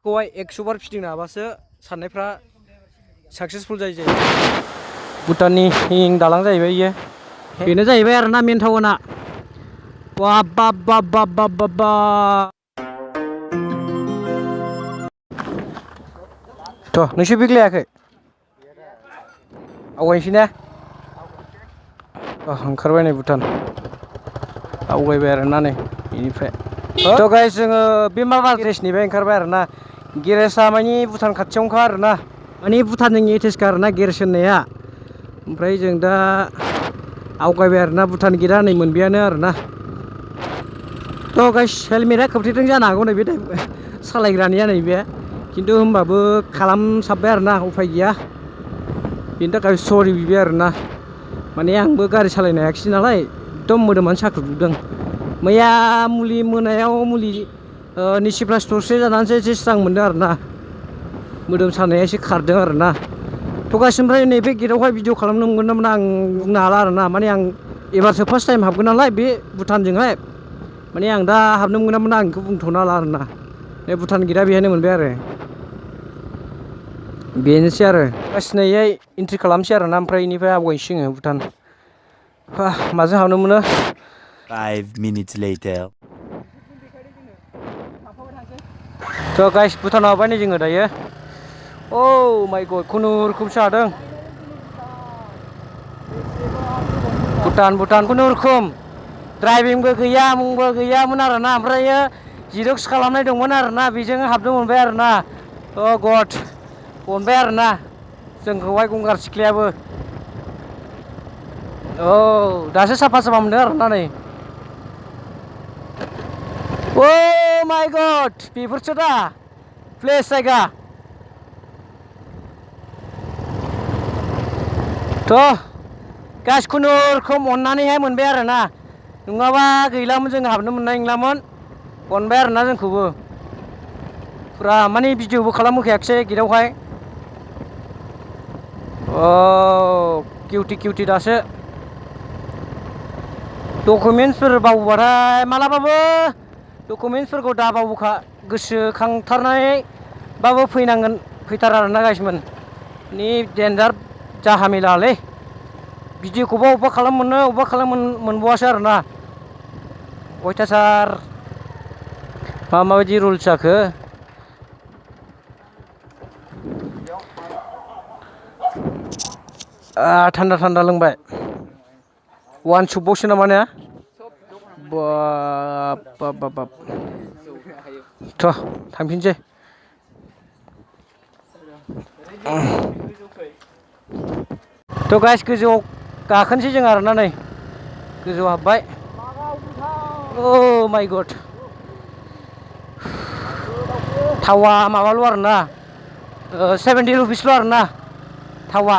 खौहाय 100 बार फिदिंनो हाबासो साननायफ्रा साक्सेसफुल जायो। भुटाननि दालां जाहैबाय इयो। बेनो जाहैबाय आरोना मेन टाउना। बाब बाब बाब बाब बाब बाब बा थ' नोंसोर बिग्लायाखै आवगायनोसै ने? ओंखारबाय नै भुटान आवगायबाय आरोना नै बेनिफ्राय थ' गाइस जोङो बे माबा गेरेजनिफ्राय ओंखारबाय आरोना। गेरेजआ मानि भुटान खाथियावनोखा आरोना, मानि भुटानजों एटेचखा आरोना गेरेज होननाया। ओमफ्राय जों दा आवगायबाय आरोना, भुटान गेटआ नै मोनबायानो आरोना। थ' गाइस हेलमेटआ खोबथेदों जानो हागौ नैबे सालायग्रानिया नैबे, खिन्थु होमबाबो खालामसाबबाय आरोना, उफाय गैया। बेनि थाखाय सरि बिबाय आरोना, माने आंबो गारि सालायनो हायाखिसै नालाय एकदम मोदोमानो साख्रुबजोबदों। मैया मोनायाव मुलि निसिप्लास थरसे जानानैसो एसे स्रां मोनदों आरोना, मोदोम सानाया एसे खारदों आरोना। थ' गाइस ओमफ्राय नैबे गेटआवहाय भिडिअ खालामनो मोनगोन ना मोना आं बुंनो हाला आरोना, माने आं एबारसो फार्स्ट टाइम हाबगोन नालाय बे भुटानजोंहाय, माने आं दा हाबनो मोनगोन ना मोना आं बेखौ बुंथ'नो हाला आरोना। बे भुटान गेटआ बेहायनो मोनबाय आरो बेनोसै आरो गाइस नैहाय एन्ट्रि खालामसै आरोना, ओमफ्राय बेनिफ्राय आवगायनोसै जोङो भुटान। माजों हाबनो मोनो? 5 minutes later. थ' गाइस भुटानाव हाबबाय नै जोङो दायो। औ माइ गड खुनुरुखुमसो हादों। भुटान खुनुरुखुम ड्राइभिंबो गैया मुंबो गैयामोन आरोना, ओमफ्रायो जिरक्स खालामनाय दंमोन आरोना, बेजों हाबनो मोनबाय आरोना। अ गड अनबाय आरोना जोंखौहाय गंगार सिख्लायाबो। औ दासो साफा मोनदों आरोना नै। ओ माइ गड बेफोरसो दा प्लेस जायगा। थ' गाइस खुनुरुखुम अननानैहाय मोनबाय आरोना, नङाबा गैलामोन जों हाबनो मोननाय नंलामोन। अनबाय आरोना जोंखौबो फुरा, माने भिडिअबो खालामहोखायाखिसै गेटआवहाय। किउटि दासो डकुमेन्टसफोर बावबाथाय मालाबाबो डकुमेन्टसफोरखौ दा बावबोखा, गोसोखांथारनायबाबो फैथार आरोना गाइसमोन। नि देन्जार जाहामेलालै, भिडिअखौबो अबेबा खालाम मोनो अबेबा खालाम मोनबावासो आरोना। अयथासार माबायदि रुल्स जाखो। थान्दा लोंबाय, वान सुपबावसो नामा ने? बाब थ' थांफिनसै। थ' गाइस गोजौआव गाखोनोसै जों आरोना, नै गोजौआव हाबबाय। औ माइ गड थावा माबाल' आरोना 70 रुपिसल' आरोना थावा।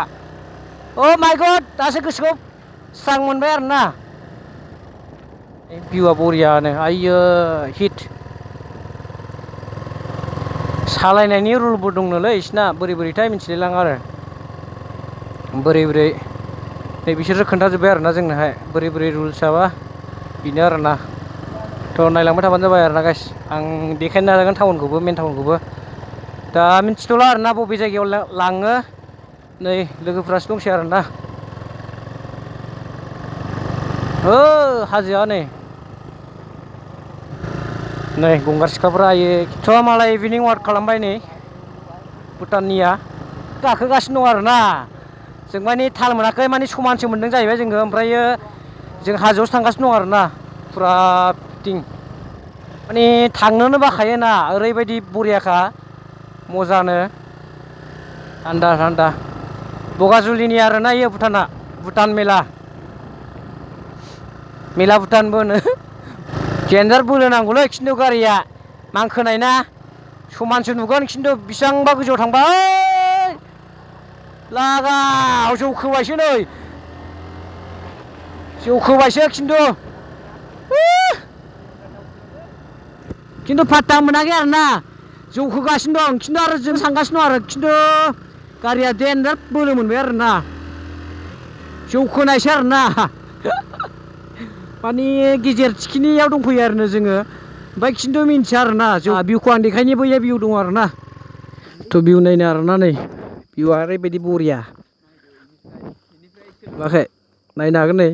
अ माइ गड दासो गोसोखौ स्रां मोनबाय आरोना। भिउआ बरियानो आइयो हिट। सालायनायनि रुलबो दंनोलै बिसिना, बोरैथाय मिथिलायलाङा आरो बोरै नै बिसोरसो खोन्थाजोब्बाय आरोना जोंनोहाय बोरै रुल्सआबा बेनो आरोना। थ' नायलांबाय थाबानो जाबाय आरोना गाइस, आं देखायनो नाजागोन टाउनखौबो, मेन टाउनखौबो। दा मिथिथ'ला आरोना बबे जायगायाव लाङो, नै लोगोफ्रासो दंसै आरोना। हाजोआ नै गंगार सिख्लाफोरा थ' मालाय इभिनिं वाक खालामबाय नै भुटाननिया, गाखोगासिनो दं आरोना। जों मानि थाल मोनाखै, मानि समानसो मोनदों जाहैबाय जोङो, ओमफ्रायो जों हाजोआवसो थांगासिनो दं आरोना फुरा फिटिं। माने थांनोनो बाखायो ना, ओरैबायदि बरियाखा मजानो थान्दा। बगाजुलिनि आरोना इयो भुटाना, भुटान मेला भुटानबो होनो। देन्जार बोलो नांगौलै खिन्थु गारिया मानखोनाय ना, समानसो नुगोन खिन्थु बेसेबांबा गोजौआव थांबा लागाव जौखोबायसो नै, खिन्थु फात्ता मोनाखै आरोना, जौखोगासिनो दं। खिन्थु आरो जों सानगासिनो दं आरो, खिन्थु गारिया देन्जार बोलो मोनबाय आरोना, जौखोनायसो आरोना। माने गेजेर थिखिनियाव दंफैयो आरो जोङो, ओमफ्राय खिन्थु मिन्थिया आरोना भिउखौ आं देखायनि बैया भिउ दङ आरोना थ' भिउ नायनो आरोना नै भिउआ ओरैबायदि बरिया नुवाखै नायनो हागोन नै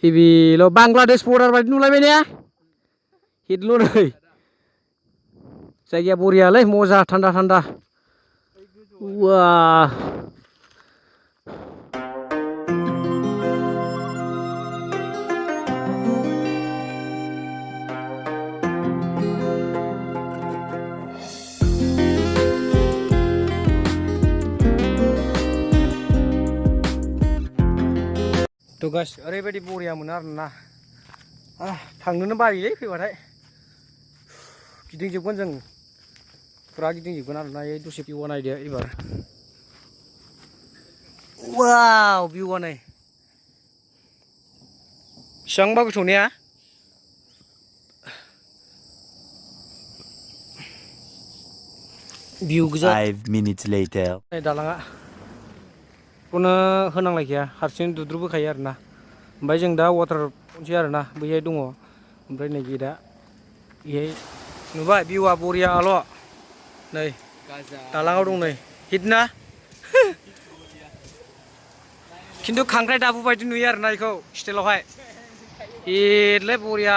हेभिल' बांलादेश बर्डार बायदि नुलायबाय ने हिटल' नै जायगाया बरियालै मजा थान्दा थान्दा वा थ' गाइस ओरैबायदि बरिया मोनो आरोना थांनोनो बायोलै फैबाथाय गिदिंजोबगोन जों फुरा गिदिंजोबगोन आरोना दसे भिउआ नायदो एबार वाव भिउआ नै बेसेबांबा गोथौ ने भिउ गोजा 5 minutes later. दालाङा खौनो होनांलायखाया हारसिं दुद्रुबोखायो आरोना ओमफ्राय जों दा वाटार फनसै आरोना बैहाय दङ ओमफ्राय नै गेटआ बेहाय नुबाय भिउआ बरियाल' नै दालाङाव दं नै हिट ना खिन्थु खांख्राइ दाबु बायदि नुयो आरोना बेखौ स्टाइलावहाय हिटलै बरिया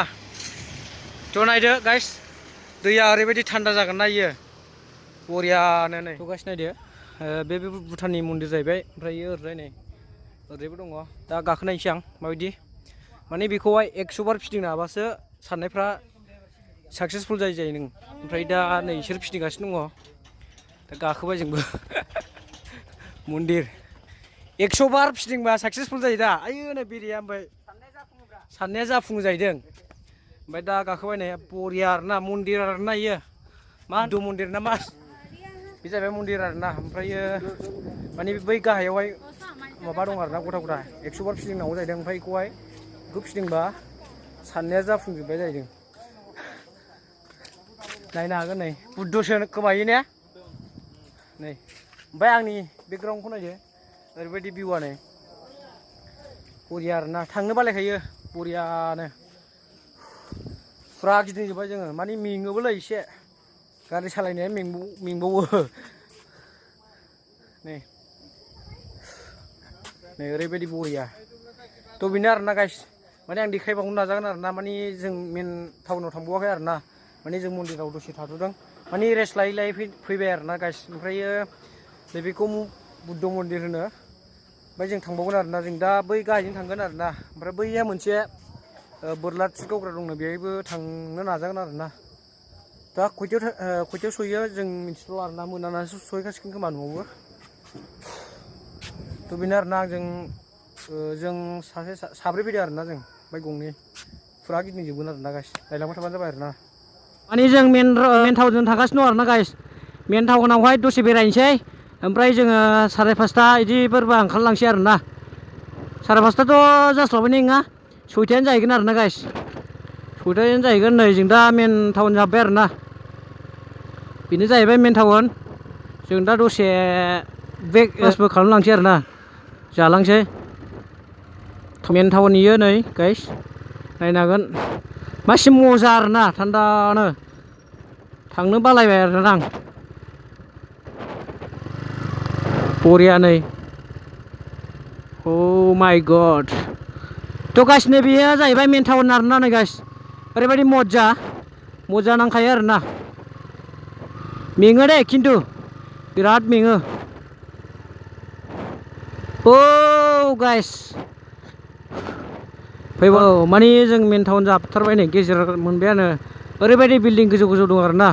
थ' नायदो गाइस दैया ओरैबायदि थान्दा जागोन ना इयो बरियानो नै थ' गाइस नायदो बे भुटाननि मन्दिर जाहैबाय ओमफ्राय ओरैजाय नै ओरैबो दङ दा गाखोनायसै आं माबायदि माने बेखौहाय 100 बार फिदिंनो हाबासो साननायफ्रा साक्सेसफुल जायो नों ओमफ्राय दा नै इसोर फिदिंगासिनो दङ दा गाखोबाय जोंबो मन्दिर 100 बार फिदिंबा साक्सेसफुल जायो दा आयो नै बेरिया ओमफ्राय साननाया जाफुङो जाहैदों ओमफ्राय दा गाखोबाय नै बरिया आरोना मन्दिर आरोना इयो मा हिन्दु मन्दिर ना मा बे जाहैबाय मन्दिर आरोना ओमफ्रायो माने बै गाहायावहाय माबा दं आरोना गथा गथा 100 बार फिदिंनांगौ जाहैदों ओमफ्राय बेखौ फिदिंबा साननाया जाफुंजोबबाय जाहैदों नायनो हागोन नै बुद्धसो खोमायो ने नै ओमफ्राय आंनि बेकग्राउन्डखौ नायदो ओरैबायदि भिउआ नै बरिया आरोना थांनो बालायखायो बरियानो फुरा गिदिंजोब्बाय जोङो माने मेङोबोलै एसे गारि सालायनाया मेंबावो नै ओरैबायदि बरिया थ' बेनो आरोना गाइस माने आं देखायबावनो नाजागोन आरोना माने जों मेन टाउनाव थांबावाखै आरोना माने जों मन्दिराव दसे थाथ'दों माने रेस्ट लायै लायै फैबाय आरोना गाइस ओमफ्रायो नैबेखौ बुद्ध मन्दिर होनो ओमफ्राय जों थांबावगोन आरोना जों दा बै गाहायजों थांगोन आरोना ओमफ्राय बैया मोनसे बोरला थिर गावग्रा दंनो बेहायबो थांनो नाजागोन आरोना दा खयथायाव सहैयो जों मिथिथ'ला आरोना मोनानासो सहैखासिगोन खोमा न'आवबो थ' बेनो आरोना जों साब्रै फैदों आरोना जों ओमफ्राय गंनै फुरा गिदिंजोबगोन आरोना गाइस नायलांबाय थाबानो जाबाय आरोना माने जों मेन टाउनजों थांगासिनो दं आरोना गाइस मेन टाउनावहाय दसे बेरायनोसै ओमफ्राय जोङो 5:30 बिदिफोरबा ओंखारलांसै आरोना 5:30थ' जास्लाबनाय नङा 6थायानो जाहैगोन आरोना गाइस 6थायानो जाहैगोन नै जों दा मेन टाउन जाबाय आरोना बेनो जाहैबाय मेन टाउन जों दा दसे ब्रेकफास्टबो खालामलांसै आरोना जालांसै मेन टाउन इयो नै गाइस नायनो हागोन मासि मजा आरोना थान्दानो थांनो बालायबाय आरोना आं बरिया नै अ माय गड थ' गाइस नै बेयो जाहैबाय मेन टाउन आरोना नै गाइस ओरैबायदि मजा नांखायो आरोना मेङो दे खिन्थु बिराद मेङो औ गाइस फैबा माने जों मेन टाउन जाबथारबाय नै गेजेर मोनबायानो ओरैबायदि बिल्डिं गोजौ गोजौ दं आरोना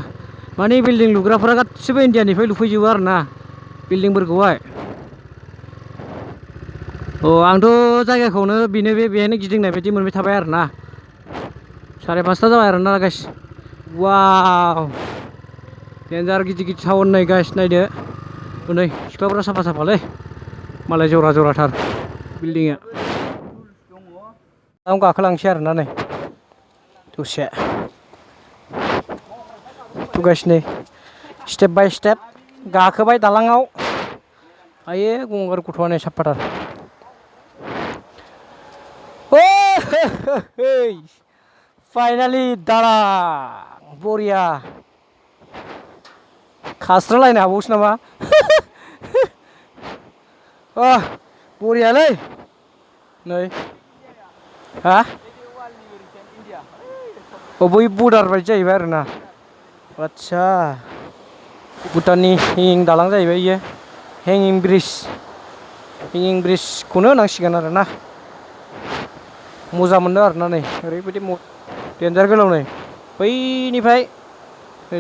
माने बिल्डिं लुग्राफोरा गासिबो इन्डियानिफ्राय लुफैजोबो आरोना बिल्डिंफोरखौहाय आंथ' जायगाखौनो बेहायनो गिदिंनाय बायदि मोनबाय थाबाय आरोना 5:30 जाबाय आरोना गाइस वाव देन्जार गिदिर टाउन नै गाइस नायदो नै सिख्लाफोरा साफा साफालै मालाय जरा जराथार बिल्डिंआ आं गाखोलांसै आरोना नै दसे गाइस नै स्टेप बाय स्टेप गाखोबाय दालाङाव आयो गंगार गथ'आ नै साफाथार फाइनालि दाला बरिया खास्रालायनो हाबावोसो नामा बरियालै नै हा बै बर्डार बायदि जाहैबाय आरोना आदसा भुटाननि हेंगिं दालां जाहैबाय इयो हेंगिं ब्रिजखौनो होनांसिगोन आरोना मोजां मोनदों आरोना नै ओरैबायदि देन्जार गोलाव नै बैनिफ्राय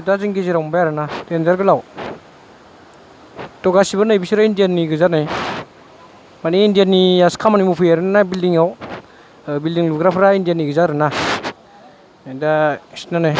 दा जों गेजेराव मोनबाय आरोना देन्जार गोलाव थ' गासिबो नै बिसोरो इण्डियाननि गोजा नै माने इण्डियाननियासो खामानि मावफैयो आरोना बिल्डिंआव बिल्डिं लुग्राफ्रा इण्डियाननि गोजा आरोना दा बिसोरना नै